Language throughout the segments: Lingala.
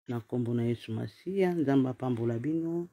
Na nkombo na Yesu Masiya, Nzambe apambola bino.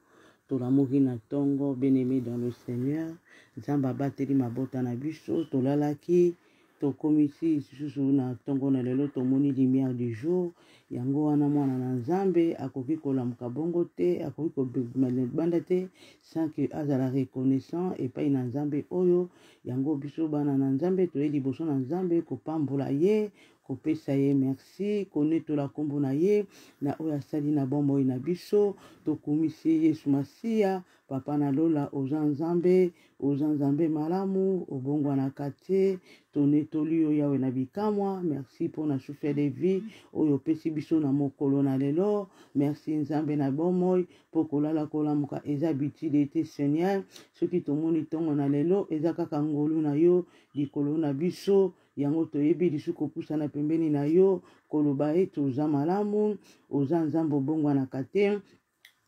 Tolamuki na ntongo, bien-aimé dans le Seigneur. Nzambe abateli mabota na biso. Tolalaki, tokomisi lisusu na ntongo na lelo, tomoni lumière du jour. Yango wana mwana na Nzambe akoki kolamuka bongo te, akoki kobima libanda te sans que azala reconnaissant epai na Nzambe oyo. Yango biso bana na Nzambe toye liboso na Nzambe kopambola ye, kopesa ye merci, konetola nkombo na ye na oyo asali na bomoi na biso. Tokumisi Yesu Masiya. Papa na lola, oza Nzambe, oza Nzambe malamu, obongwanaka te. Tonetoli yo Yawe na bikamwa. Merci mpo na souffle de vie oyo opesi biso na mokolo na lelo. Merci Nzambe na bomoi mpo kolala kolamuka eza bitile te Seigneur. Soki tomoni ntongo na lelo eza kaka ngolu na yo likolo na biso. Yango toyebi lisusu kopusana pembeni na yo, koloba ete oza malamu, oza Nzambe obongwanaka te,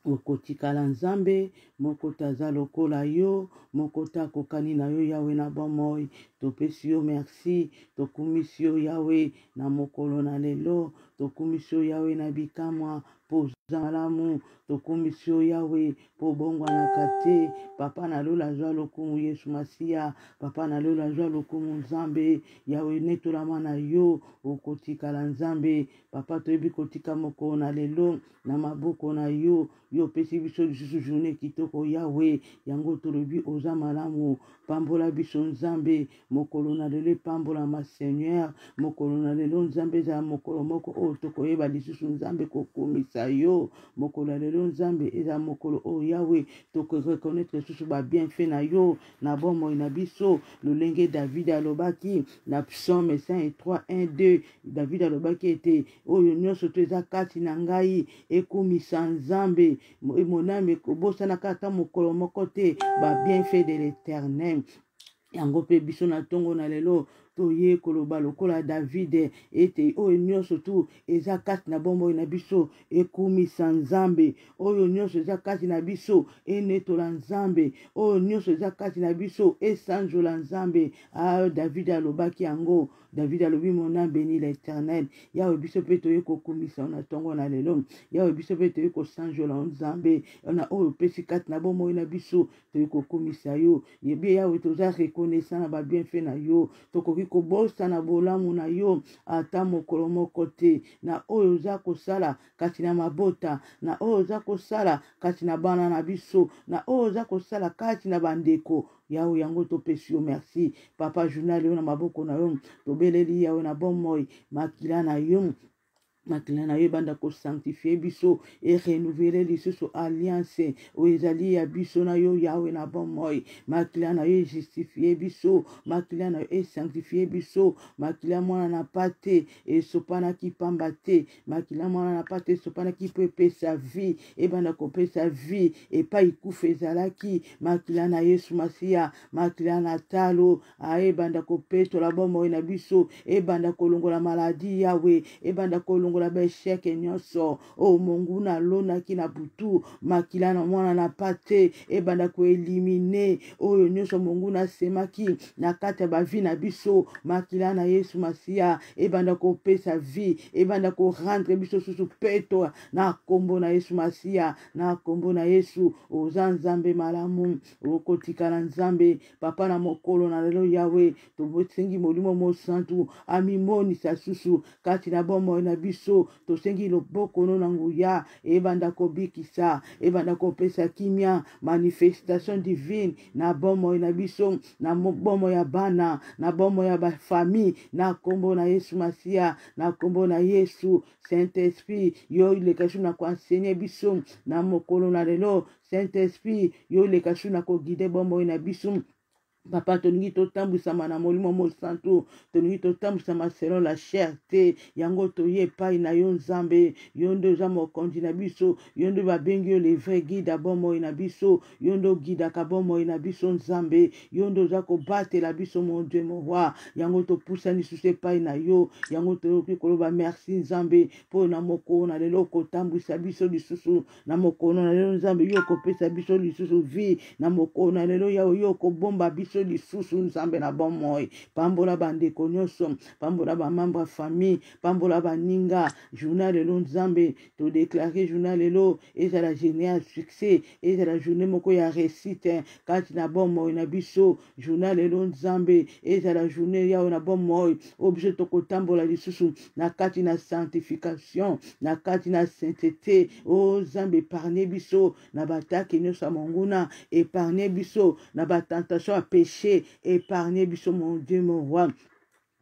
okotikala Nzambe, moko te aza lokola yo, moko te akokani na yo Yawe na bomoi. Topesi yo merci, tokumisi yo Yawe na mokolo na lelo, tokumisi yo Yawe na bikamwa, mpo oza malamu, tokumisi yo Yawe mpo obongwanaka te. Papa na lola azwa lokumu, Yesu Masiya. Papa na lola azwa lokumu, Nzambe Yawe, netolama na yo, okotikala Nzambe. Papa, toyebi kotika mokolo na lelo na maboko na yo. Yo opesi biso lisusu journée kitoko Yawe, yango tolobi oza malamu. Pambola biso Nzambe, mokolo na lelo epambolama Seigneur. Mokolo na lelo Nzambe ezala mokolo moko oyo tokoyeba lisusu Nzambe kokumisa yo. Mokolo ya lelo Nzambe ezala mokolo oyo Yawe tokoreconnaitre lisusu ba bienfait na yo na bomoi na biso, lolenge David alobaki na Psaume 103 1 2. David alobaki ete oyo nyonso to eza kati na ngai ekumisa Nzambe, monami ekobosanaka ata mokolo moko te ba bienfait de l'Éternel. Yango mpe biso na ntongo na lelo toye koloba lokola David ete oyo nyonso tu eza kati na bomoi na biso ekumisa Nzambe, oyo nyonso eza kati na biso enetola Nzambe, oyo nyonso eza kati na biso esanzola Nzambe. Ah, David alobaki yango. David alobi mon âme bénit l'Éternel. Yawe, biso mpe toye kokumisa na ntongo na lelo. Yawe, biso mpe toye kosanzola Nzambe na oyo opesi kati na bomoi na biso. Toye kokumisa yo yebi Yawe, toza reconnaissant na babienfait na yo. Tokoki kobosana bolamu na yo ata mokolo moko te, na oyo oza kosala kati na mabota, na oyo oza kosala kati na bana na biso, na oyo oza kosala kati na bandeko Yawe. Yango topesi yo merci papa. Journal yo na maboko na yo, tobeleli Yawe na bomoi, makila na yo, makila na yo ebanda kosanctifie biso, erenouvele lisusu alliance oyo ezali ya biso na yo Yawe na bomoi. Makila na yo ejustifie biso, makila na yo esanctifie biso. Makila mwana na pate esopanaki pamba te, makila mwana na pate esopanaki mpo epesa vie, ebanda kopesa vie epai kufa ezalaki. Makila na Yesu Masiya, makila na talo ebanda kopetola bomoi na biso, ebanda kolongola maladi Yawe, ebanda kolongola baesheke nyonso oyo monguna alonaki na butu. Makila na mwana na pate ebanda koelimine oyo nyonso monguna asemaki na kati ya bavi na biso. Makila na Yesu Masiya ebanda kopesa vie, ebanda korendre biso susu peto na kombo na Yesu Masiya, na kombo na Yesu. Oza Nzambe malamu, okotikala Nzambe papa na mokolo na lelo Yawe. Tosengi Molimo Mosantu amimonisa susu kati na bomoi na biso. Tosengi loboko no na nguya ebanda kobikisa, ebanda kopesa kimia, manifestation divine na bomoi na biso, na bomoi ya bana, na bomoi ya bafamille, na kombo na Yesu Masiya, na kombo na Yesu. Saint-Esprit, yo leka su na koensegne biso na mokolo na lelo. Saint-Esprit, yo leka su na koguide bomoi na biso. Papa, tolingi totambwisama na Molimo Mosantu, tolingi totambwisama selon la chair te. Yango toye epai na yo Nzambe, yo nde oza mokonzi na biso, yo nde babengi yo le vrai guide ya bomoi na biso, yo nde ogidaka bomoi na biso Nzambe, yo nde oza kobatela biso mon Dieu mon roi. Yango topusani lisusu epai na yo, yango toyoki koloba merci Nzambe mpo na mokolo na lelo okotambwisa biso lisusu na mokolo na lelo Nzambe, yo okopesa biso lisusu vie na mokolo na lelo Yawe, yo okobomba biso. biso lisusu Nzambe na bomoi. Pambola bandeko nyonso, pambola bamembre ya famille, pambola baninga. Journée ya lelo Nzambe, todeklare journée ya lelo ezala journée ya succès, ezala journée moko ya réussite kati na bomoi na biso. Journée ya lelo Nzambe, ezala journée yawe na bomoi oyo biso tokotambola lisusu na kati na sanctification, na kati na sainteté. O Nzambe, épargne biso na batake nyonso ya monguna, épargne biso na batentation ya péché, épargne biso mon Dieu, mon roi.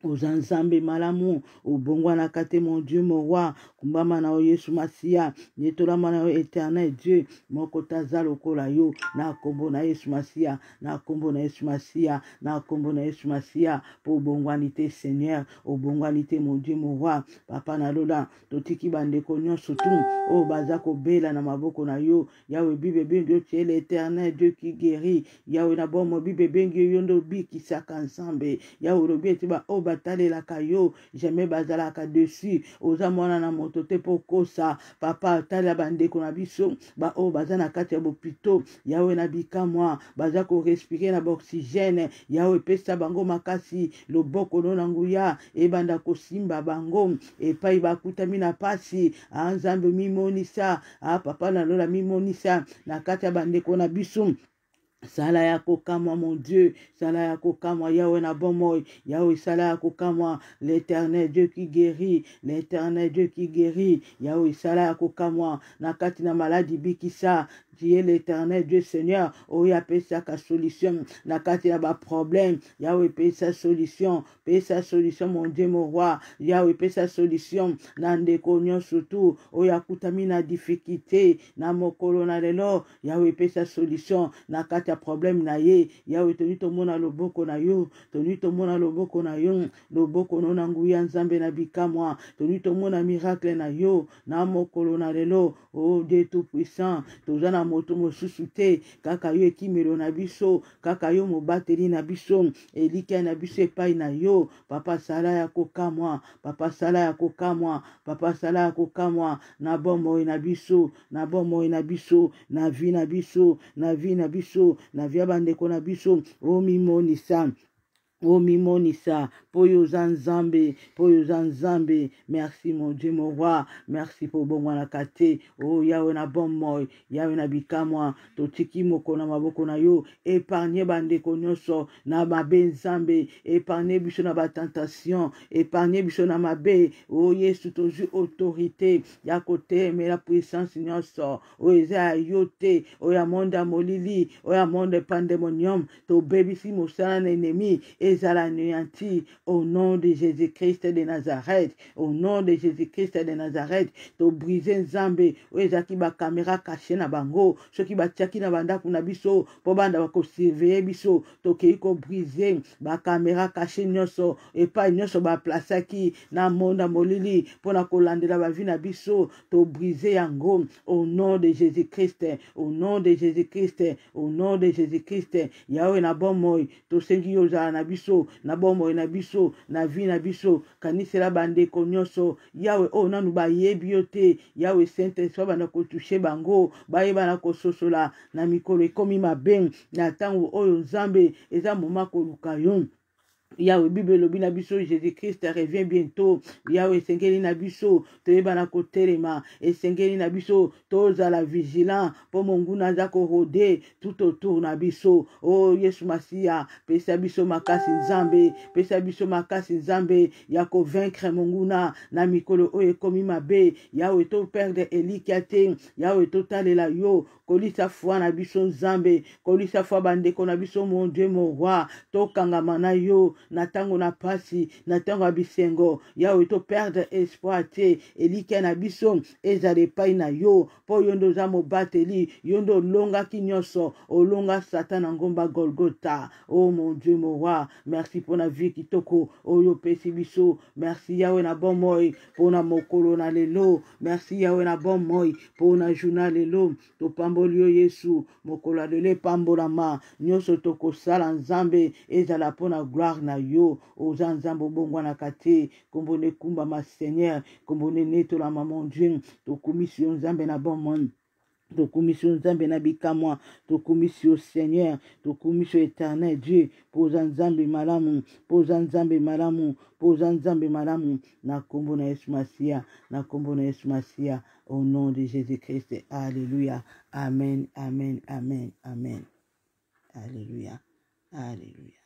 Oza Nzambe malamu, obongwanaka te, mon Dieu, mon roi. Kumbama na yo Yesu Masiya, netolama na yo éternel Dieu, moko taza lokola yo, na kombo na Yesu Masiya, na kombo na Yesu Masiya, na kombo na Yesu Masiya, po obongwani te Seigneur, obongwani te mon Dieu, mon roi. Papa na lola, totiki bandeko nyonso tu oyo baza kobela na maboko na yo Yawe. Bible ebengi yo, tu es l'Éternel Dieu qui guérit. Yawe na bomoi, Bible ebengi yo, yo nde obikisaka Nzambe. Yawe, olobi ete baoyo batalelaka yo jamais bazalaka dessus. Oza mwana na moto te mpo okosa. Papa, talela bandeko na biso baoyo baza na kati ya bopito, Yawe na bikamwa, baza korespire na baoxygène. Yawe, pesa bango makasi, loboko no na nguya ebanda kosimba bango epai bakutami na pasi. A Nzambe, mimonisa. A Papa na lola, mimonisa na kati ya bandeko na biso. Sala ya kokamwa, mon Dieu, sala ya kokamwa, Yawe na bomoi. Yawe, sala ya kokamwa, l'Éternel Dieu qui guérit, l'Éternel Dieu qui guérit. Yawe, sala ya kokamwa na kati na maladi, bikisa. Tu es l'Éternel Dieu, Seigneur, oyo apesaka solution na kati ya baproblème. Yawe, pesa solution, pesa solution, mon Dieu, mon roi. Yawe, pesa solution na ndeko nyonso tu oyo akutami na difficulté na mokolo na lelo. Yawe, pesa solution na kati ya problème na ye. Yawe, toni tomona loboko na yo, toni tomona loboko na yo, loboko no na nguya, Nzambe na bikamwa. Toni tomona miracle na yo na mokolo na lelo. O Dieu tout puissant, toza na moto mosusu te, kaka yo ekimelo na biso, kaka yo mobateli na biso, elikya na biso epai na yo. Papa, sala ya kokamwa. Papa, sala ya kokamwa. Papa, sala ya kokamwa na bomoi na biso, na bomoi na biso, na vie na biso, na vie na biso, na vie ya bandeko na biso. Omimonisa, omimonisa, mpo yo oza Nzambe, mpo yo oza Nzambe. Merci, mon Dieu, mon roi. Merci mpo obongwanaka te. O Yawe na bomoi, Yawe na bikamwa, totiki moko na maboko na yo. Épargne bandeko nyonso na mabe, Nzambe. Épargne biso na batentation, épargne biso na mabe. O Yesu, tozwi autorité ya kotelemela puissance nyonso oyo eza ya yo te, oyo ya monde ya molili, oyo ya monde pandemonium. Tobebisi mosala na ennemi, ezala anéanti au nom de Jésus-Christ de Nazareth, au nom de Jésus-Christ de Nazareth. Tobrise, Nzambe, oyo ezalaki bakamera kashe na bango, soki batiaki na bandako na biso mpo banda bakosurveille biso. Tokei kobrise bakamera kashe nyonso epai nyonso baplasaki na monde molili mpo na kolandela bavi na biso. Tobrise yango au nom de Jésus-Christ, au nom de Jésus-Christ, au nom de Jésus-Christ. Yawe na bomoi, tosengi yo ozala na biso, na bomoi na biso, na vie na biso. Kanisela bandeko nyonso, Yawe, oyo nanu bayebi yo te. Yawe, Saint Esprit banda kotouche bango, bayeba na kososola na mikolo ekomi mabe, na ntango oyo, Nzambe, eza moma koluka yo. Yawe, Bible elobi na biso, Jésus-Christ revient bientôt. Yawe, esengeli na biso toyeba na kotelema, esengeli na biso tozala vigilant, mpo monguna aza korode tout autour na biso. O Yesu Masiya, pesa biso makasi, Nzambe, pesa biso makasi, Nzambe, ya kovaincre monguna na mikolo oyo ekomi mabe. Yawe, toperdre elikya te. Yawe, totalela yo. Kolisa foi na biso, Nzambe, kolisa foi bandeko na biso, mon Dieu, mon roi. Tokangama na yo na ntango na pasi, na ntango ya bisengo. Yawe, toperdre espoir te, elikya na biso ezala epai na yo, mpo yo nde oza mobateli, yo nde olongaki nyonso, olonga Satan na ngomba Golgota. Oh mon Dieu, mon roi, merci mpona vie kitoko oyo opesi biso. Merci, Yawe na bomoi, mpona mokolo na lelo. Merci, Yawe na bomoi, mpona journal lelo. Topamboli yo, Yesu. Mokolo ya lelo epambolama. Nyonso tokosala, Nzambe, ezala mpona gloire na yo. Oza Nzambe obongwanaka te. Kombo na ekumbama, Seigneur, kombo na enetolama, mon Dieu. Tokumisi yo, Nzambe na bomoi. Tokumisi yo Nzambe na bikamwa, tokumisi yo Seigneur, tokumisi yo Eternel Dieu, mpo oza Nzambe malamu, mpo oza Nzambe malamu, mpo oza Nzambe malamu, na nkombo na Yesu Masiya, na nkombo na Yesu Masiya, au nom de Jésus-Christ. Alléluia. Amen, amen, amen, amen. Alléluia. Alléluia.